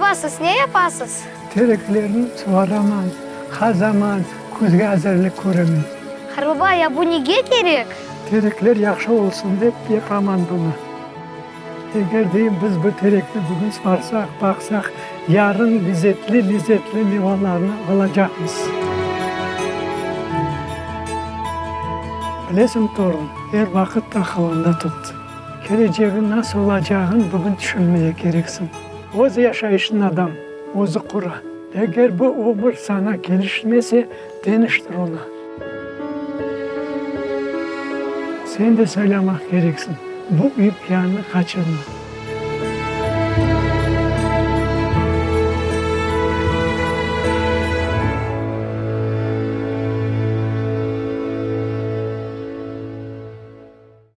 Qartbaba, siz ne yapasız? Tereklerni suvaraman, qazaman, küzge azırlıq köremen. Qartbaba, ya bu nege kerek? Terekler yahşı olsun dep yapaman bunı. Eger, deyim, biz bu terekni bugün suvarsaq, baqsaq, yarın lezetli-lezetli mevalarnı alacaqmız. Bilesiñ, torun, er vaqıt aqılında tut, kelecegiñ nasıl olacağın bugün tüşünmeye kereksiñ. Öz yaşayışını adam özü qura. Eger bu ömür saña kelişmese, deñiştir onı. Sen de saylamaq kereksiñ. Bu imkânnı qaçırma.